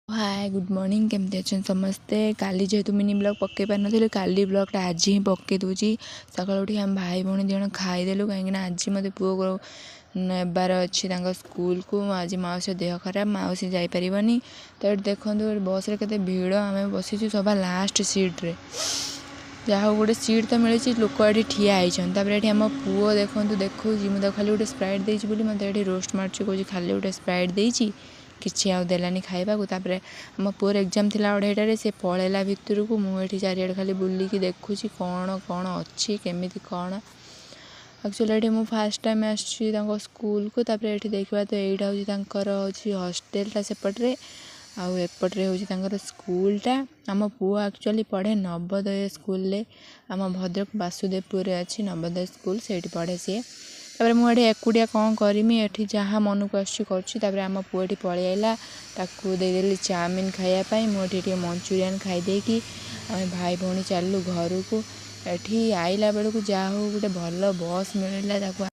ହାଏ, good morning. କେମିତି ଅଛନ୍ତି ସମସ୍ତେ? କାଲି ଯେହେତୁ ମିନି ବ୍ଲଗ୍ ପକାଇ ପାରିନଥିଲି, କାଲି ବ୍ଲଗ୍ଟା ଆଜି ହିଁ ପକାଇ ଦେଉଛି। ସକାଳୁ ଉଠିକି ଆମେ ଭାଇ ଭଉଣୀ 2 ଜଣ ଖାଇଦେଲୁ, କାହିଁକିନା ଆଜି ମୋତେ ପୁଅକୁ ନେବାର ଅଛି ତାଙ୍କ ସ୍କୁଲକୁ। ଆଜି ମାଉସୀ ଦେହ ଖରାପ, ମାଉସୀ ଯାଇପାରିବନି। ତ ଏଠି ଦେଖନ୍ତୁ, ଏଠି ବସ୍ରେ କେତେ ଭିଡ଼। ଆମେ ବସିଛୁ ସବା ଲାଷ୍ଟ ସିଟ୍ରେ। ଯାହା ହଉ, ଗୋଟେ ସିଟ୍ ତ ମିଳିଛି। ଲୋକ ଏଠି ଠିଆ ହେଇଛନ୍ତି। ତାପରେ ଏଠି ଆମ ପୁଅ ଦେଖନ୍ତୁ ଦେଖାଉଛି, ମୁଁ ତାକୁ ଖାଲି ଗୋଟେ ସ୍ପ୍ରାଇଟ୍ ଦେଇଛି ବୋଲି ମୋତେ ଏଠି ରୋଷ୍ଟ ମାରୁଛି। କହୁଛି ଖାଲି ଗୋଟେ ସ୍ପ୍ରାଇଟ୍ ଦେଇଛି, କିଛି ଆଉ ଦେଲାନି ଖାଇବାକୁ। ତାପରେ ଆମ ପୁଅର ଏକ୍ଜାମ୍ ଥିଲା 2:30ରେ, ସେ ପଳେଇଲା ଭିତରକୁ। ମୁଁ ଏଠି ଚାରିଆଡ଼େ ଖାଲି ବୁଲିକି ଦେଖୁଛି କ'ଣ କ'ଣ ଅଛି, କେମିତି କ'ଣ। ଆକ୍ଚୁଆଲି ଏଠି ମୁଁ ଫାର୍ଷ୍ଟ ଟାଇମ୍ ଆସିଛି ତାଙ୍କ ସ୍କୁଲକୁ। ତାପରେ ଏଠି ଦେଖିବା ତ, ଏଇଟା ହେଉଛି ତାଙ୍କର ହେଉଛି ହଷ୍ଟେଲଟା ସେପଟରେ, ଆଉ ଏପଟରେ ହେଉଛି ତାଙ୍କର ସ୍କୁଲଟା। ଆମ ପୁଅ ଆକ୍ଚୁଆଲି ପଢ଼େ ନବୋଦୟ ସ୍କୁଲରେ। ଆମ ଭଦ୍ରକ ବାସୁଦେବପୁରରେ ଅଛି ନବୋଦୟ ସ୍କୁଲ, ସେଇଠି ପଢ଼େ ସିଏ। ତାପରେ ମୁଁ ଏଠି ଏକୁଟିଆ କ'ଣ କରିମି, ଏଠି ଯାହା ମନକୁ ଆସୁଛି କରୁଛି। ତାପରେ ଆମ ପୁଅ ଏଠି ପଳେଇ ଆଇଲା, ତାକୁ ଦେଇଦେଲି ଚାଉମିନ୍ ଖାଇବା ପାଇଁ। ମୁଁ ଏଠି ଟିକେ ମଞ୍ଚୁରିଆନ୍ ଖାଇଦେଇକି ଆମେ ଭାଇ ଭଉଣୀ ଚାଲିଲୁ ଘରକୁ। ଏଠି ଆଇଲା ବେଳକୁ ଯାହା ହଉ ଗୋଟେ ଭଲ ବସ୍ ମିଳିଲା ତାକୁ।